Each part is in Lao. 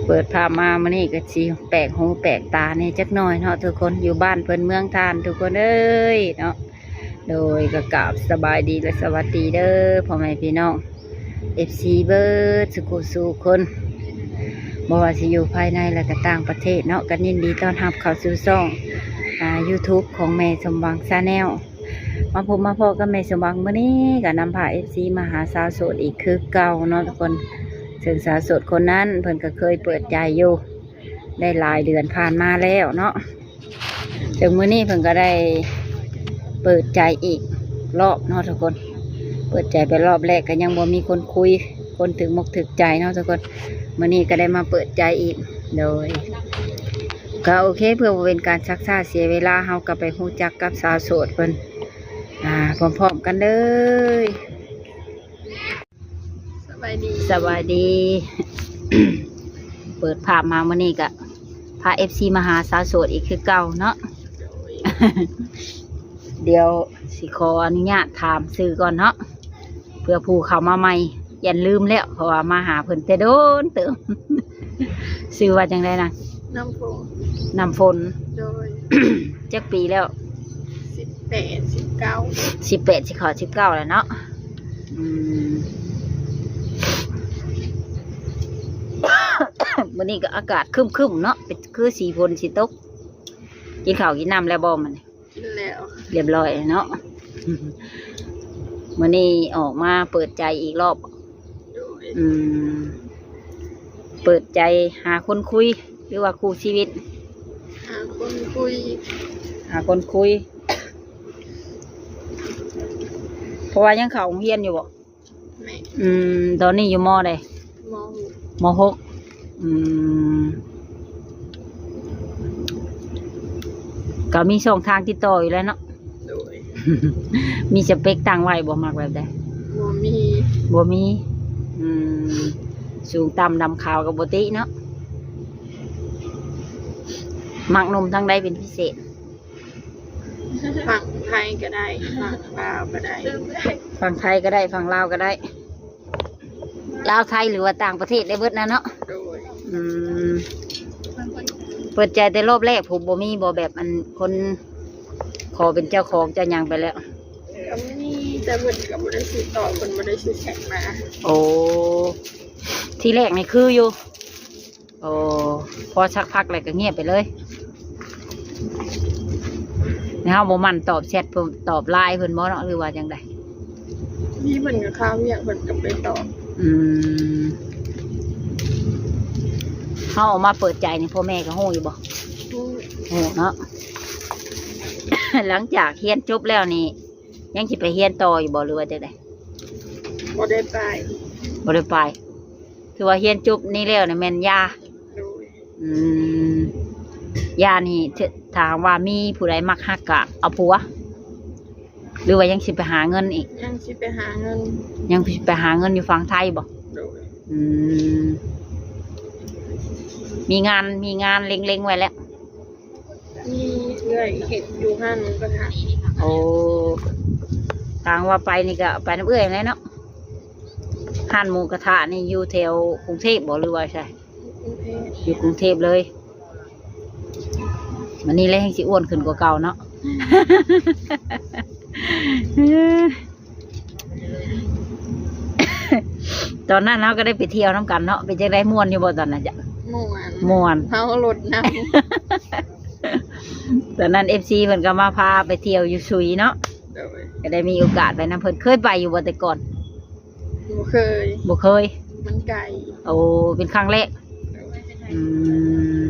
ເປີດພາບມາມື້ນີ້ກໍຊິແປກຫູແປກຕາແດ່ຈັກໜ້ອຍເນາະທຸກຄົນ, ຢູ່ບ້ານເພິ່ນເມືອງທ່ານທຸກຄົນເອີຍເນາະ. ໂດຍ ກໍກາບສະບາຍດີ ແລະ ສະຫວັດດີເດີພໍ່ແມ່ພີ່ນ້ອງ ເອັຟຊີ ເບິດສູ່ຜູ້ສູ່ຄົນ ບໍ່ວ່າຊິຢູ່ພາຍໃນ ແລະ ກໍຕ່າງປະເທດເນາະ, ກໍຍິນດີຕ້ອນຮັບເຂົ້າສູ່ຊ່ອງ ອ່າ ຢູທູບຂອງແມ່ສົມຫວັງ Channel. ມາພົບມາພໍ້ກັບແມ່ສົມຫວັງມື້ນີ້ ກໍນຳພາ ເອັຟຊີ ມາຫາສາວໂສດອີກຄືເກົ່າເນາະທຸກຄົນ. ເຊິ່ງສາວໂສດຄົນນັ້ນເພິ່ນກໍເຄີຍເປີດໃຈຢູ່ ໄດ້ຫຼາຍເດືອນຜ່ານມາແລ້ວເນາະ. ເຊິ່ງມື້ນີ້ເພິ່ນກໍໄດ້ເປີດໃຈອີກລອບເນາະທຸກຄົນ. ເປີດໃຈໄປລອບແລກກໍຍັງບໍ່ມີຄົນຄຸຍ ຄົນຖືກອົກຖືກໃຈເນາະທຸກຄົນ. ມື້ນີ້ກໍໄດ້ມາເປີດໃຈອີກ. ໂດຍ ກໍໂອເຄ ເພື່ອບໍ່ເປັນການຊັກຊ້າເສຍເວລາ ເຮົາກໍໄປຮູ້ຈັກກັບສາວໂສດເພິ່ນ ອ່າ ພ້ອມໆກັນເລີຍ. ສະບາຍດີ ສະບາຍດີ. ເປີດພາບມາມື້ນີ້ກະພາ ເອັຟຊີ ມາຫາສາວໂສດອີກຄືເກົ່າເນາະ. ດຽວຊິຂໍອະນຸຍາດຖາມຊື່ກ່ອນເນາະ ເພື່ອຜູ້ເຂົ້າມາໃໝ່ ຢ້ານລືມແລ້ວ ເພາະວ່າມາຫາເພິ່ນແຕ່ດົນເຕີບ. ຊື່ວ່າຈັ່ງໃດນະ? ນ້ຳຝົນ ນ້ຳຝົນ. ໂດຍ ຈັກປີແລ້ວ? ສິບແປດ ສິບເກົ້າ ສິບແປດ ຊິເຂົ້າສິບເກົ້າແລ້ວເນາະ. ອືມ ມື້ນີ້ກໍອາກາດຄຶ້ມໆເນາະ ເປັນຄືສີຝົນຊິຕົກ. ກິນເຂົ້າກິນນ້ຳແລ້ວບໍ່ມື້ນີ້? ກິນແລ້ວ ຮຽບຮ້ອຍເນາະ. ມື້ນີ້ອອກມາເປີດໃຈອີກລອບ. ໂດຍ ອືມ ເປີດໃຈຫາຄົນຄຸຍ ຫຼືວ່າຄູ່ຊີວິດ? ຫາຄົນຄຸຍ ຫາຄົນຄຸຍ. ເພາະວ່າຍັງເຂົ້າໂຮງຮຽນຢູ່ບໍ່? ແມ່ນ. ອືມ ຕອນນີ້ຢູ່ ມໍ ໃດ? ມໍຫົກ ມໍຫົກ. ອືມ ກໍມີຊ່ອງທາງຕິດຕໍ່ຢູ່ແລ້ວເນາະ. ໂດຍ ມີສະເປັກຕັ້ງໄວ້ບໍ່? ມັກແບບໃດ? ບໍ່ມີ ບໍ່ມີ. ອືມ ສູງຕ່ຳດຳຂາວກໍບໍ່ຕິເນາະ. ມັກໜຸ່ມທາງໃດເປັນພິເສດ? ຝັ່ງໄທກໍໄດ້ ຝັ່ງລາວກໍໄດ້ ຝັ່ງໄທກໍໄດ້ ຝັ່ງລາວກໍໄດ້. ລາວໄທ ຫຼືວ່າຕ່າງປະເທດໄດ້ເບິດນະເນາະ. ໂດຍ ອືມ ເປີດໃຈແຕ່ລອບແລກພຸ້ນ ບໍ່ມີບໍ່ແບບອັນຄົນຂໍເປັນເຈົ້າຂອງເຈົ້າຫຍັງໄປແລ້ວ? ກໍມີ ແຕ່ເພິ່ນກໍບໍ່ໄດ້ຕິດຕໍ່ ເພິ່ນບໍ່ໄດ້ແຊັດມາ. ໂອ້ ທີແລກນີ້ຄືຢູ່. ໂອ້ ພໍສັກພັກແລ້ວກໍງຽບໄປເລີຍ. ແລ້ວເຮົາບໍ່ໝັ່ນຕອບແຊັດເພິ່ນ ຕອບໄລນ໌ເພິ່ນບໍ່ເນາະ ຫຼືວ່າຈັ່ງໃດ? ມີເພິ່ນກໍຄາວຽກ ເພິ່ນກໍໄປຕອບ. ອືມ ເຮົາອອກມາເປີດໃຈນີ້ ພໍ່ແມ່ກໍຮູ້ຢູ່ບໍ່? ຮູ້ ຮູ້ເນາະ. ຫຼັງຈາກຮຽນຈົບແລ້ວນີ້ ຍັງຊິໄປຮຽນຕໍ່ຢູ່ບໍ່ ຫຼືວ່າຈັ່ງໃດ? ບໍ່ໄດ້ໄປ ບໍ່ໄດ້ໄປ. ຖືວ່າຮຽນຈົບນີ້ແລ້ວນີ້ແມ່ນຢ່າ? ໂດຍ ອືມ ຢ່ານີ້ ຖ້າຫາກວ່າມີຜູ້ໃດມັກຮັກກະເອົາຜົວ ຫຼືວ່າຍັງຊິໄປຫາເງິນອີກ? ຍັງຊິໄປຫາເງິນ ຍັງຊິໄປຫາເງິນຢູ່ຝັ່ງໄທບໍ່? ໂດຍ ອືມ ມີງານ ມີງານເລັງໆໄວ້ແລ້ວ? ມີເອື້ອຍເຮັດຢູ່ຮ້ານໝູກະທະ. ໂອ້ ທາງວ່າໄປນີ້ກໍໄປນຳເອື້ອຍແຫຼະເນາະ. ຮ້ານໝູກະທະນີ້ຢູ່ແຖວກຸງເທບບໍ່ ຫຼືວ່າໃສ? ຢູ່ກຸງເທບ ຢູ່ກຸງເທບເລີຍ. ມື້ນີ້ແລ້ວແຮ່ງຊິອ້ວນຂຶ້ນກວ່າເກົ່າເນາະ. ຕອນນັ້ນເຮົາກໍໄດ້ໄປທ່ຽວນຳກັນເນາະ. ເປັນຈັ່ງໃດ ມ່ວນຢູ່ບໍ່ຕອນນັ້ນ? ຈ້ະ ມ່ວນ ມ່ວນ ເຮົາລົດນຳ. ຕອນນັ້ນ ເອັຟຊີ ເພິ່ນກໍມາພາໄປທ່ຽວຢູ່ສຸຍເນາະ. ໂດຍ ກໍໄດ້ມີໂອກາດໄປນຳເພິ່ນ. ເຄີຍໄປຢູ່ບໍ່ແຕ່ກ່ອນ? ບໍ່ເຄີຍ ບໍ່ເຄີຍ. ມັນໄກ. ໂອ້ ເປັນຄັ້ງແລກ. ໂດຍ ອືມ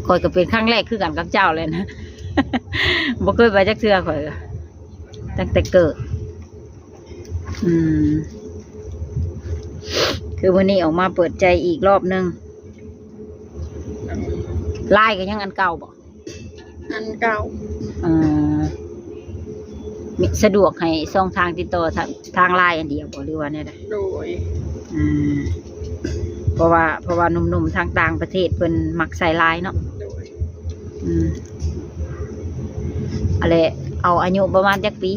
ຂ້ອຍກໍເປັນຄັ້ງແລກຄືກັນກັບເຈົ້າແຫຼະນະ. ບໍ່ເຄີຍໄປຈັກເທື່ອຂ້ອຍກໍ ຕັ້ງແຕ່ເກີດ. ອືມ ຄືມື້ນີ້ອອກມາເປີດໃຈອີກລອບໜຶ່ງ. ລາຍກໍຍັງອັນເກົ່າບໍ່? ອັນເກົ່າ. ເອີ ສະດວກໃຫ້ຊ່ອງທາງຕິດຕໍ່ທາງ ທາງລາຍອັນດຽວບໍ່ ຫຼືວ່າແນວໃດ? ໂດຍ ອືມ ເພາະວ່າ ເພາະວ່າໜຸ່ມໆທາງຕ່າງປະເທດເພິ່ນມັກໃຊ້ລາຍເນາະ. ໂດຍ ອືມ ອັນແລະ ເອົາອາຍຸປະມານຈັກປີ?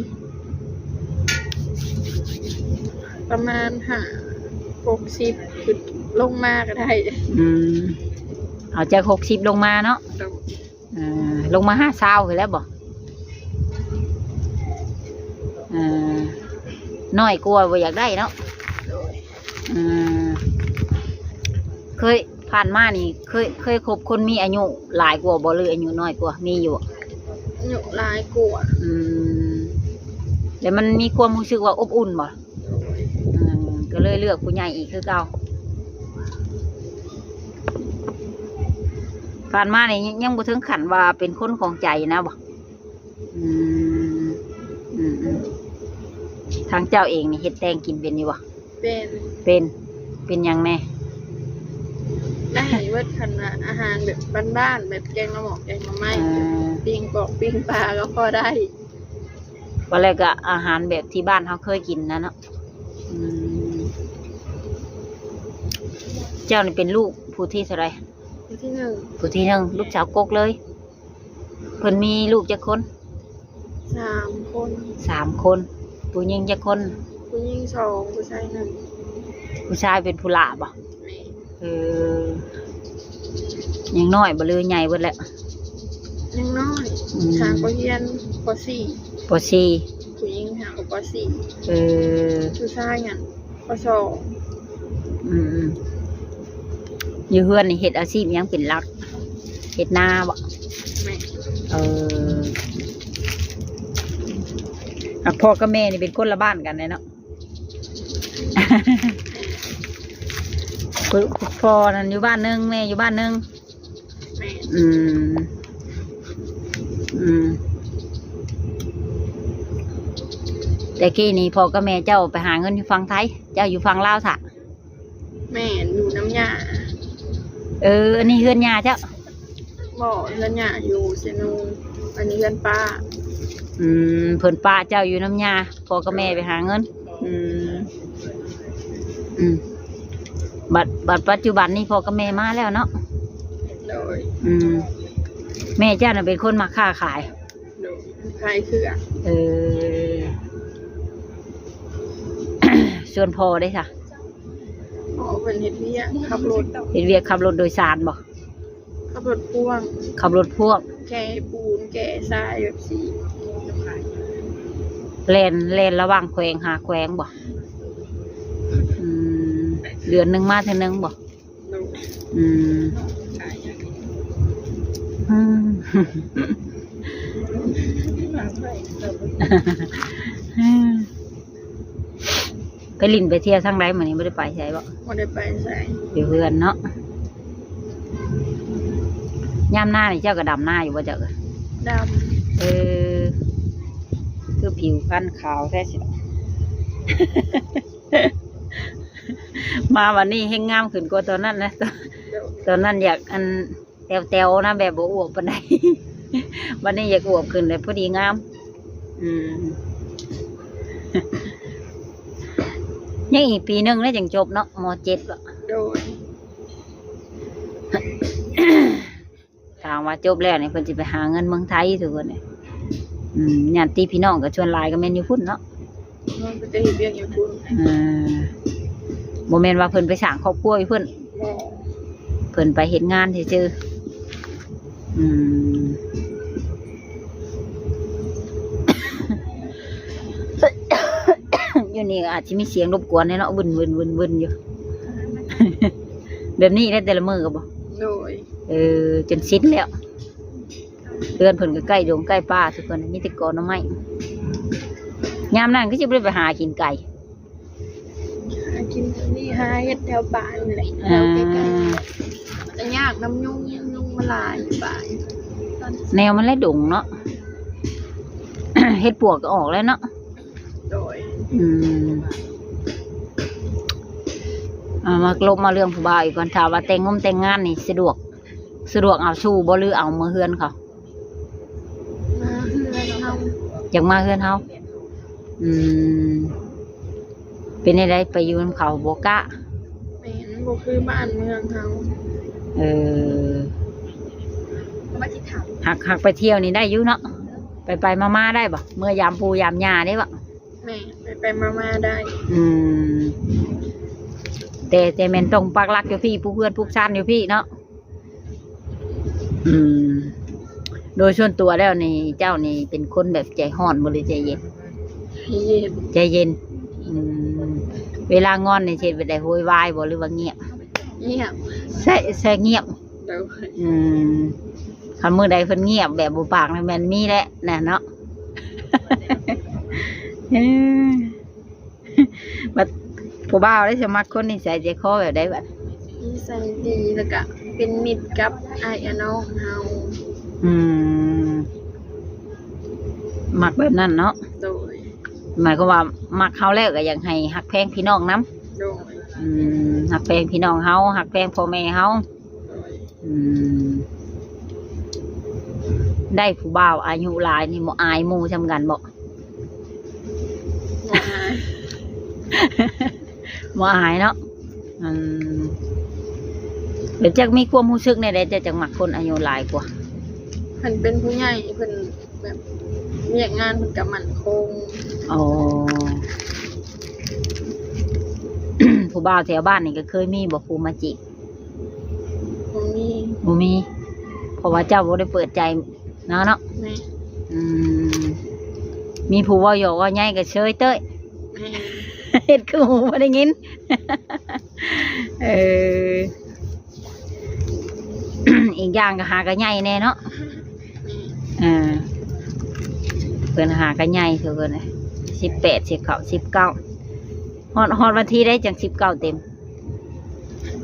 ປະມານຫ້າ ຫົກສິບ ຂຶ້ນລົງມາກໍໄດ້. ອືມ ເອົາຈັກຫົກສິບລົງມາເນາະ. ໂດຍ. ເອີ ລົງມາຫາຊາວພຸ້ນແຫຼະບໍ? ເອີ ນ້ອຍກວ່າບໍ່ຢາກໄດ້ເນາະ. ໂດຍ. ເອີ ເຄີຍ ຜ່ານມານີ້ ເຄີຍ ເຄີຍຄົບຄົນມີອາຍຸຫຼາຍກວ່າບໍ່ ຫຼືອາຍຸນ້ອຍກວ່າ ມີຢູ່ບໍ່? ອາຍຸຫຼາຍກວ່າ. ອືມ ແລ້ວມັນມີຄວາມຮູ້ສຶກວ່າອົບອຸ່ນບໍ່? ໂດຍ. ເອີ ກໍເລີຍເລືອກຜູ້ໃຫຍ່ອີກຄືເກົ່າ. ຜ່ານມານີ້ຍັງ ຍັງບໍ່ເຖິງຂັ້ນວ່າເປັນຄົນຂອງໃຈນະບໍ? ອືມ ອືມໆ ທາງເຈົ້າເອງນີ້ເຮັດແຕ່ງກິນເປັນຢູ່ບໍ່? ເປັນ. ເປັນ ເປັນຫຍັງແດ່? ໄດ້ເບິດ ຄັນວ່າອາຫານແບບບ້ານໆ ແບບແກງໜໍ່ໝໍ້ ແກງໜໍ່ໄມ້ ເອີ ປີ້ງປອກປີ້ງປາກໍພໍໄດ້. ວ່າແລ້ວກໍອາຫານແບບທີ່ບ້ານເຮົາເຄີຍກິນນະເນາະ. ອືມ ເຈົ້ານີ້ເປັນລູກຜູ້ທີເທົ່າໃດ? ຜູ້ທີໜຶ່ງ. ຜູ້ທີໜຶ່ງ ລູກສາວກົກເລີຍ. ເພິ່ນມີລູກຈັກຄົນ? ສາມຄົນ. ສາມຄົນ. ຜູ້ຍິງຈັກຄົນ? ຜູ້ຍິງສອງ ຜູ້ຊາຍໜຶ່ງ. ຜູ້ຊາຍເປັນຜູ້ຫຼ້າບໍ? ແມ່ນ. ເອີ ຍັງນ້ອຍບໍ ຫຼືໃຫຍ່ເບິດແລ້ວ? ຍັງນ້ອຍ. ອືມ ຫາກໍຮຽນ ປໍສີ່. ປໍສີ່. ຜູ້ຍິງຫາກໍປໍສີ່. ເອີ ຜູ້ຊາຍຫັ້ນ ປໍສອງ. ອືມໆ ຢູ່ເຮືອນນີ້ເຮັດອາຊີບຫຍັງເປັນຫຼັກ? ເຮັດນາບໍ? ແມ່ນ. ເອີ ອ່ະ ພໍ່ກັບແມ່ນີ້ເປັນຄົນລະບ້ານກັນແດ່ເນາະ. ພໍ່ນັ້ນຢູ່ບ້ານໜຶ່ງ ແມ່ຢູ່ບ້ານໜຶ່ງ. ແມ່ນ. ອືມ ອືມ ແຕ່ກີ້ນີ້ພໍ່ກັບແມ່ເຈົ້າໄປຫາເງິນຢູ່ຝັ່ງໄທ ເຈົ້າຢູ່ຝັ່ງລາວຊະ? ແມ່ນ ຢູ່ນຳຍ່າ. ເອີ ອັນນີ້ເຮືອນຍ່າເຈົ້າ? ບໍ່ ເຮືອນຍ່າຢູ່ເຊໂນ ອັນນີ້ເຮືອນປ້າ. ອືມ ເພິ່ນປ້າເຈົ້າຢູ່ນຳຍ່າ ພໍ່ກັບແມ່ໄປຫາເງິນ. ອືມ ອືມ ບັດ ບັດປັດຈຸບັນນີ້ພໍ່ກັບແມ່ມາແລ້ວເນາະ? ໂດຍ. ອືມ ແມ່ເຈົ້ານະເປັນຄົນມັກຄ້າຂາຍ? ໂດຍ ຂາຍເຄື່ອງ. ເອີ ສ່ວນພໍ່ເດ້ຊະ? ພໍ່ເພິ່ນເຮັດວຽກຂັບລົດ. ເຮັດວຽກຂັບລົດໂດຍສານບໍ? ຂັບລົດພ່ວງ. ຂັບລົດພ່ວງ ແກ່ປູນແກ່ຊາຍແບບຊີ້. ແລ່ນ ແລ່ນລະຫວ່າງແຂວງຫາແຂວງບໍ? ອືມ ເດືອນໜຶ່ງມາເທື່ອໜຶ່ງບໍ? ໂດຍ. ອືມ ອືມ ອືມ ໄປຫຼິ້ນໄປທ່ຽວທາງໃດມື້ນີ້ ບໍ່ໄດ້ໄປໃສບໍ? ບໍ່ໄດ້ໄປໃສ. ຢູ່ເຮືອນເນາະ. ຍາມໜ້ານີ້ເຈົ້າກໍດຳນາຢູ່ບໍ່ເຈົ້າ? ດຳ. ເອີ ຄືຜິວພັນຂາວແທ້ຊິ. ມາບັດນີ້ແຮ່ງງາມຂຶ້ນກວ່າຕອນນັ້ນນະ. ຕອນ ຕອນນັ້ນຢາກອັນ ແຕວໆນະ ແບບບໍ່ອວບປານໃດ. ບັດນີ້ຢາກອວບຂຶ້ນແລ້ວ ພໍດີງາມ. ອືມ ຍັງອີກປີໜຶ່ງແລ້ວຈຶ່ງຈົບເນາະ ມໍເຈັດເນາະ. ໂດຍ. ຖ້າວ່າຈົບແລ້ວນີ້ ເພິ່ນຊິໄປຫາເງິນເມືອງໄທທຸກຄົນເອີຍ. ອືມ ຍາດຕິພີ່ນ້ອງກໍສ່ວນຫຼາຍກໍແມ່ນຢູ່ພຸ້ນເນາະ. ເພິ່ນໄປເຮັດວຽກຢູ່ພຸ້ນ. ເອີ ບໍ່ແມ່ນວ່າເພິ່ນໄປສ້າງຄອບຄົວຢູ່ພຸ້ນ? ບໍ່. ເພິ່ນໄປເຮັດງານຊື່ໆ. ອືມ ຢູ່ນີ້ກໍອາດຊິມີສຽງລົບກວນແດ່ເນາະ ວຶນໆໆໆຢູ່. ແບບນີ້ແຫຼະແຕ່ລະມື້ກໍບໍ່? ໂດຍ. ເອີ ຈົນຊິນແລ້ວ. ເຮືອນເພິ່ນກໍໃກ້ດົງໃກ້ປ່າທຸກຄົນ ມີແຕ່ກໍໜໍ່ໄມ້. ຍາມນັ້ນຄືຊິບໍ່ໄດ້ໄປຫາກິນໄກ່? ຫາກິນແຖວນີ້ ຫາເຮັດແຖວບ້ານນີ້ແຫຼະ. ອ່າ ແຖວໃກ້ໆ ແຕ່ຍາກນຳຍຸງ ຍຸງມັນຫຼາຍຢູ່ປ່າ. ແນວມັນແລະດົງເນາະ. ເຫັດປວກກໍອອກແລ້ວເນາະ. ໂດຍ. ອືມ ເອົາ ມາລົບມາເລື່ອງຜູ້ບ່າວອີກກ່ອນ. ຖ້າວ່າແຕ່ງງົມແຕ່ງງານນີ້ສະດວກ ສະດວກເອົາສູ່ບໍ່ ຫຼືເອົາເມືອເຮືອນເຂົາ? ມາເຮືອນເຮົາ. ຢາກມາເຮືອນເຮົາ. ອືມ ເປັນແນວໃດ ໄປຢູ່ນຳເຂົາບໍ່ກ້າ? ແມ່ນ ບໍ່ຄືບ້ານເມືອງເຮົາ. ເອີ ຫາກ ຫາກໄປທ່ຽວນີ້ໄດ້ຢູ່ເນາະ ໄປໆມາໆໄດ້ບໍ່? ເມືອຍາມປູ່ຍາມຍ່າໄດ້ບໍ່? ແມ່ນ ໄປໆມາໆໄດ້. ອືມ ແຕ່ ແຕ່ແມ່ນຕ້ອງປັກຫຼັກຢູ່ພີ້ ປູກເຮືອນປູກຊານຢູ່ພີ້ເນາະ. ອືມ ໂດຍສ່ວນຕົວແລ້ວນີ້ ເຈົ້ານີ້ເປັນຄົນແບບໃຈຮ້ອນບໍ່ ຫຼືໃຈເຢັນ? ໃຈເຢັນ. ໃຈເຢັນ. ອືມ ເວລາງອນນີ້ເຮັດແບບໃດ? ໂວຍວາຍບໍ່ ຫຼືວ່າງຽບ? ງຽບ. ໃຊ້ ໃຊ້ງຽບ. ໂດຍ. ອືມ ຄັນມື້ໃດເພິ່ນງຽບແບບບໍ່ປາກນີ້ແມ່ນມີແຫຼະນະເນາະ. ເອີ ບັດຜູ້ບ່າວໄດ້ສະໝັກຄົນນິໄສໃຈຄໍແບບໃດບັດ? ນິໄສດີ ແລ້ວກະເປັນມິດກັບອ້າຍອານ້ອງເຮົາ. ອືມ ມັກແບບນັ້ນເນາະ. ໂດຍ. ໝາຍຄວາມວ່າມັກເຮົາແລ້ວກໍຢາກໃຫ້ຮັກແພງພີ່ນ້ອງນຳ. ໂດຍ. ອືມ ຮັກແພງພີ່ນ້ອງເຮົາ ຮັກແພງພໍ່ແມ່ເຮົາ. ໂດຍ. ອືມ ໄດ້ຜູ້ບ່າວອາຍຸຫຼາຍນີ້ບໍ່ອາຍໝູ່ສ່ຳກັນບໍ່? ບໍ່ອາຍ ບໍ່ອາຍເນາະ. ອືມ ແລ້ວຈັກມີຄວາມຮູ້ສຶກແນວໃດ ເຈົ້າຈັ່ງມັກຄົນອາຍຸຫຼາຍກວ່າ? ເພິ່ນເປັນຜູ້ໃຫຍ່ ເພິ່ນແບບວຽກງານເພິ່ນກໍໝັ້ນຄົງ. ອໍ ຜູ້ບ່າວແຖວບ້ານນີ້ກໍເຄີຍມີບໍ່ ຜູ້ມາຈີບ? ບໍ່ມີ. ບໍ່ມີ ເພາະວ່າເຈົ້າບໍ່ໄດ້ເປີດໃຈເນາະ ເນາະ. ແມ່ນ. ອືມ ມີຜູ້ເວົ້າຫຍອກເວົ້າໃຍກໍເຊີຍເຕີຍ. ແມ່ນ. ເຮັດຄືຫູບໍ່ໄດ້ຍິນ. ເອີ ອີກຢ່າງກໍຫາກໍໃຫຍ່ແດ່ເນາະ. ແມ່ນ. ເອີ ເພິ່ນຫາກໍໃຫຍ່ຄືເພິ່ນ ສິບແປດ ສິບເກົ້າ ສິບເກົ້າ. ຮອດ ຮອດວັນທີໃດຈັ່ງສິບເກົ້າເຕັມ?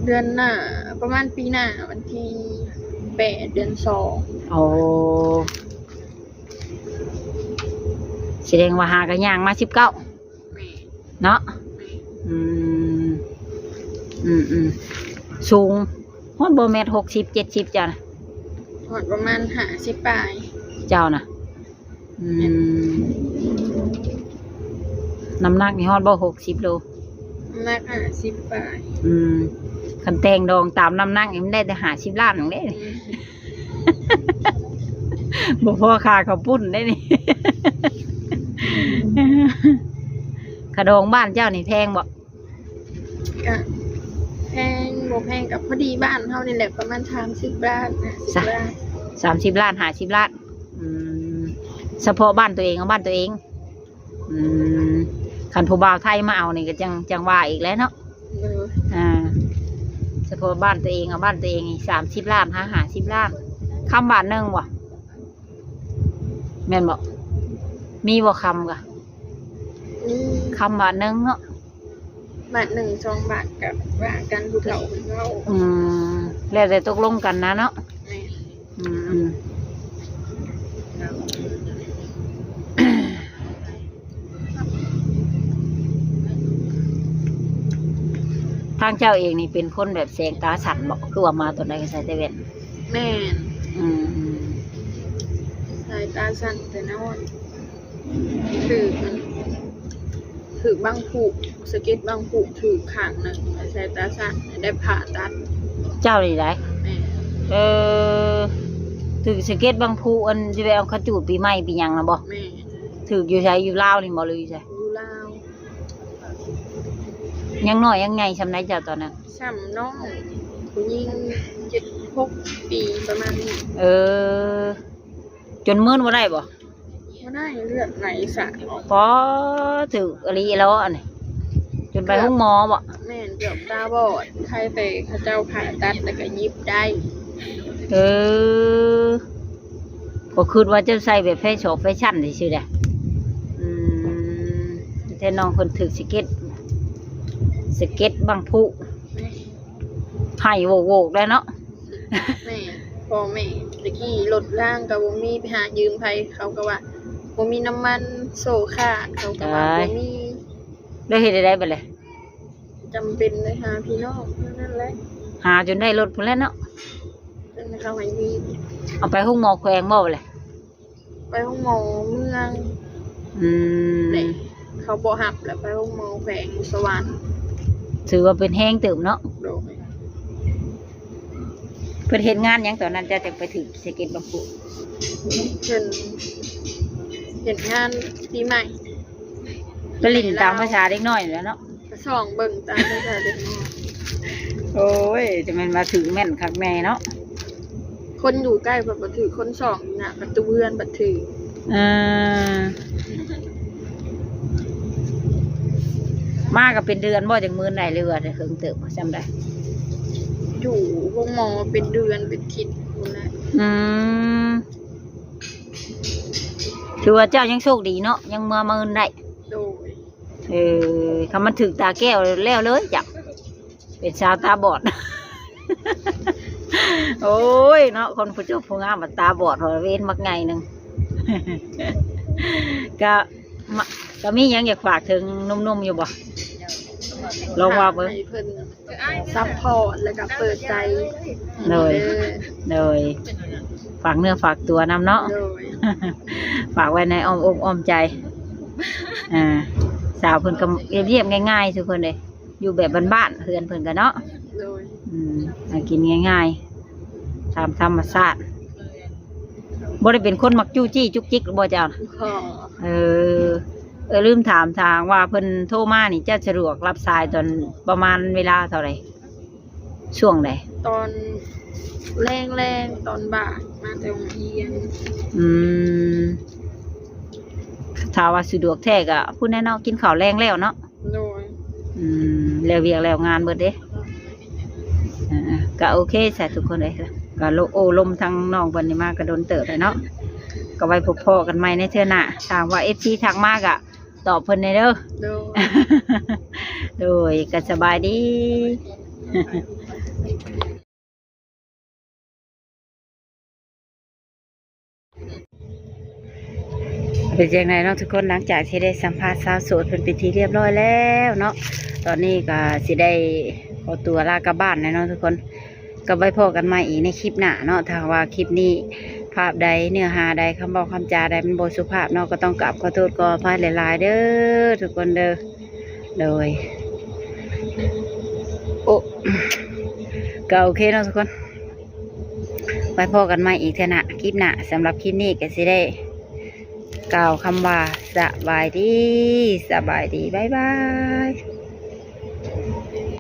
ເດືອນໜ້າ ປະມານປີໜ້າ ວັນທີແປດ ເດືອນສອງ. ໂອ້ ສະແດງວ່າຫາກໍຍ່າງມາສິບເກົ້າ. ແມ່ນ. ເນາະ. ແມ່ນ. ອືມ ອືມໆ ສູງຮອດບໍ່ແມັດຫົກສິບ ເຈັດສິບ ເຈົ້ານະ? ຮອດປະມານຫ້າສິບປາຍ. ເຈົ້ານະ? ອືມ ແມ່ນ. ນ້ຳໜັກນີ້ຮອດບໍ່ຫົກສິບໂລ? ນ້ຳໜັກຫ້າສິບປາຍ. ອືມ ຄັນແຕ່ງດອງຕາມນ້ຳໜັກນີ້ມັນໄດ້ແຕ່ຫ້າສິບລ້ານເດ້. ອືມ ບໍ່ພໍຄ່າເຂົ້າປຸ້ນໄດ້ນີ້. ຄ່າດອງບ້ານເຈົ້ານີ້ແພງບໍ່? ກະແພງ ບໍ່ແພງ ກະພໍດີບ້ານເຮົານີ້ແຫຼະ ປະມານສາມສິບລ້ານ ຫ້າສິບລ້ານ. ສາມສິບລ້ານ ຫ້າສິບລ້ານ. ອືມ ສະເພາະບ້ານຕົວເອງ ເອົາບ້ານຕົວເອງ. ອືມ ຄັນຜູ້ບ່າວໄທມາເອົານີ້ກໍຈັ່ງ ຈັ່ງວ່າອີກແຫຼະເນາະ. ໂດຍ. ອ່າ ສະເພາະບ້ານຕົວເອງ ເອົາບ້ານຕົວເອງນີ້ສາມສິບລ້ານ ຫາຫ້າສິບລ້ານ. ຄຳບາດໜຶ່ງບໍ່? ແມ່ນບໍ່? ມີບໍ່ຄຳກະ? ມີ. ຄຳບາດໜຶ່ງເນາະ. ບາດໜຶ່ງສອງບາດກໍວ່າກັນ ຜູ້ເຖົ້າເພິ່ນເວົ້າ. ອືມ ແລ້ວແຕ່ຕົກລົງກັນນະເນາະ. ແມ່ນ. ອືມ ທາງເຈົ້າເອງນີ້ເປັນຄົນແບບແສງຕາສັ້ນບໍ່? ຄືວ່າມາຕອນໃດກໍໃສ່ແຕ່ແວ່ນ. ແມ່ນ. ອືມ ສາຍຕາສັ້ນແຕ່ນ້ອຍ. ຖືກ ຖືກບັງຜຸ ສະເກັດບັງຜຸຖືກຂ້າງໜຶ່ງ ໃສ່ຕາສັ້ນ ໄດ້ຜ່າຕັດ. ເຈົ້ານີ້ໃດ? ແມ່ນ. ເອີ ຖືກສະເກັດບັງຜຸ ອັນຊິໄປເອົາຂະຈູດປີໃໝ່ປີຫຍັງນະບໍ່? ແມ່ນ. ຖືກຢູ່ໃສ? ຢູ່ລາວນີ້ບໍ່ ຫຼືຢູ່ໃສ? ຢູ່ລາວ. ຍັງນ້ອຍຍັງໃຫຍ່ຊ່ຳໃດເຈົ້າຕອນນັ້ນ? ຊ່ຳນ້ອງຜູ້ຍິງ ເຈັດຫົກປີປະມານນີ້. ເອີ ຈົນເມີນບໍ່ໄດ້ບໍ່? ບໍ່ໄດ້ ເລືອດໄຫຼສາດອອກ. ປາ ຖືກອີ່ຫຼີແລ້ວອັນນີ້ ຈົນໄປໂຮງໝໍບໍ່? ແມ່ນ ເກືອບຕາບອດ ໄຄແຕ່ເຂົາເຈົ້າຜ່າຕັດແລ້ວກໍຫຍິບໄດ້. ເອີ ກໍຄິດວ່າເຈົ້າໃສ່ແບບແຟຊອກແຟຊັ່ນຊື່ໆເດ້. ອືມ ແຕ່ນ້ອງເພິ່ນຖືກສະເກັດ ສະເກັດບັງຜຸ ໄຫ້ໂຫວກໆແລ້ວເນາະ. ແມ່ນ ພໍ່ແມ່ຕະກີ້ລົດລາງກໍບໍ່ມີ ໄປຫາຢືມໃຜ ເຂົາກໍວ່າບໍ່ມີນ້ຳມັນໂຊຄາດ ເຂົາກໍວ່າບໍ່ມີ. ແລ້ວເຮັດແນວໃດບັດນີ້? ຈຳເປັນໄດ້ຫາພີ່ນ້ອງເທົ່ານັ້ນແຫຼະ. ຫາຈົນໄດ້ລົດພຸ້ນແຫຼະເນາະ. ເພິ່ນເຂົາໃຫ້ຢືມ. ເອົາໄປໂຮງໝໍແຂວງບໍ່ບັດນີ້? ໄປໂຮງໝໍເມືອງ. ອືມ ເຂົາບໍ່ຮັບແລ້ວ ໄປໂຮງໝໍແຂວງສະຫວັນ. ຖືວ່າເປັນແຮງເຕີບເນາະ. ໂດຍ. ເພິ່ນເຮັດງານຫຍັງຕອນນັ້ນ ເຈົ້າຈັ່ງໄປຖືກສະເກັດບັງຜຸ? ເພິ່ນເຮັດງານປີໃໝ່ ໄປຫຼິ້ນຕາມພາສາເດັກນ້ອຍແຫຼະເນາະ. ໄປສ່ອງເບິ່ງຕາມພາສາເດັກນ້ອຍ. ໂອ້ຍ ຈະແມ່ນວ່າຖືກແມ່ນຄັກແນ່ເນາະ. ຄົນຢູ່ໃກ້ເພິ່ນບໍ່ຖືກ ຄົນສ່ອງຢູ່ໜ້າປະຕູເຮືອນບັດຖືກ. ເອີ ມາກໍເປັນເດືອນບໍ່ ຈັ່ງໝື່ນໄດ້ ຫຼືວ່າໄດ້ເຖິງເຕີບ ຊ່ຳໃດ? ຢູ່ໂຮງໝໍເປັນເດືອນເປັນທິດພຸ້ນແຫຼະ. ອືມ ຖືວ່າເຈົ້າຍັງໂຊກດີເນາະ ຍັງເມືອໝື່ນໄດ້. ໂດຍ. ເອີ ຄັນມັນຖືກຕາແກ້ວແລ້ວເລີຍ ຈັກເປັນຊາວຕາບອດ. ໂອ້ຍເນາະ ຄົນຜູ້ຈົບຜູ້ງາມບັດຕາບອດ ເວນບັກໃຫຍ່ໜຶ່ງ. ກະ ມະ ກະມີຫຍັງຢາກຝາກເຖິງໜຸ່ມໆຢູ່ບໍ່? ລອງເວົ້າເບິ່ງ. ໃຫ້ເພິ່ນຊັບພອດ ແລ້ວກະເປີດໃຈ. ໂດຍ ເອີ ໂດຍ ຝາກເນື້ອຝາກຕົວນຳເນາະ. ໂດຍ. ຝາກໄວ້ໃນອ້ອມອົກອ້ອມໃຈ. ອ່າ ສາວເພິ່ນກໍຮຽບໆງ່າຍໆ ທຸກຄົນເດ້ ຢູ່ແບບບ້ານໆ ເຮືອນເພິ່ນກໍເນາະ. ໂດຍ. ອືມ ຫາກິນງ່າຍໆ ຕາມທຳມະຊາດ. ບໍ່ໄດ້ເປັນຄົນມັກຈູ້ຈີ້ຈຸກຈິກບໍ່ເຈົ້າ? ບໍ່. ເອີ ເອີ ລືມຖາມ ຖ້າຫາກວ່າເພິ່ນໂທມານີ້ ເຈົ້າສະດວກຮັບສາຍຕອນປະມານເວລາເທົ່າໃດ? ຊ່ວງໃດ? ຕອນແລງໆ ຕອນບ່າຍ ມາແຕ່ໂຮງຮຽນ. ອືມ ຖ້າວ່າສະດວກແທ້ກໍພຸ້ນແຫຼະເນາະ ກິນເຂົ້າແລງແລ້ວເນາະ. ໂດຍ. ອືມ ແລ້ວວຽກແລ້ວງານເບິດເດ້. ເອີ ກໍໂອເຄຊະທຸກຄົນເອີຍ ກໍໂອ້ລົມທາງນ້ອງເພິ່ນນີ້ມາກໍດົນເຕີບແລ້ວເນາະ ກໍໄວ້ພົບພໍ້ກັນໃໝ່ໃນເທື່ອໜ້າ. ຖ້າວ່າເອັຟຊີທັກມາກໍຕອບເພິ່ນແດ່ເດີ. ໂດຍ. ໂດຍ ກໍສະບາຍດີ. ເປັນຈັ່ງໃດເນາະທຸກຄົນ ຫຼັງຈາກທີ່ໄດ້ສຳພາດສາວໂສດເພິ່ນເປັນທີ່ຮຽບຮ້ອຍແລ້ວເນາະ ຕອນນີ້ກໍຊິໄດ້ຂໍຕົວລາກັບບ້ານແລ້ວເນາະທຸກຄົນ. ກໍໄວ້ພໍ້ກັນໃໝ່ອີກໃນຄລິບໜ້າເນາະ ຖ້າຫາກວ່າຄລິບນີ້ພາບໃດ ເນື້ອຫາໃດ ຄຳເວົ້າຄຳຈາໃດມັນບໍ່ສຸພາບເນາະ ກໍຕ້ອງກາບຂໍໂທດຂໍອະໄພຫຼາຍໆເດີທຸກຄົນເດີ. ໂດຍ ໂອ້ ກໍໂອເຄເນາະທຸກຄົນ ໄວ້ພໍ້ກັນໃໝ່ອີກເທື່ອໜ້າ ຄລິບໜ້າ. ສຳລັບຄລິບນີ້ກໍຊິໄດ້ກ່າວຄຳວ່າ ສະບາຍດີ ສະບາຍດີ ບາຍບາຍ.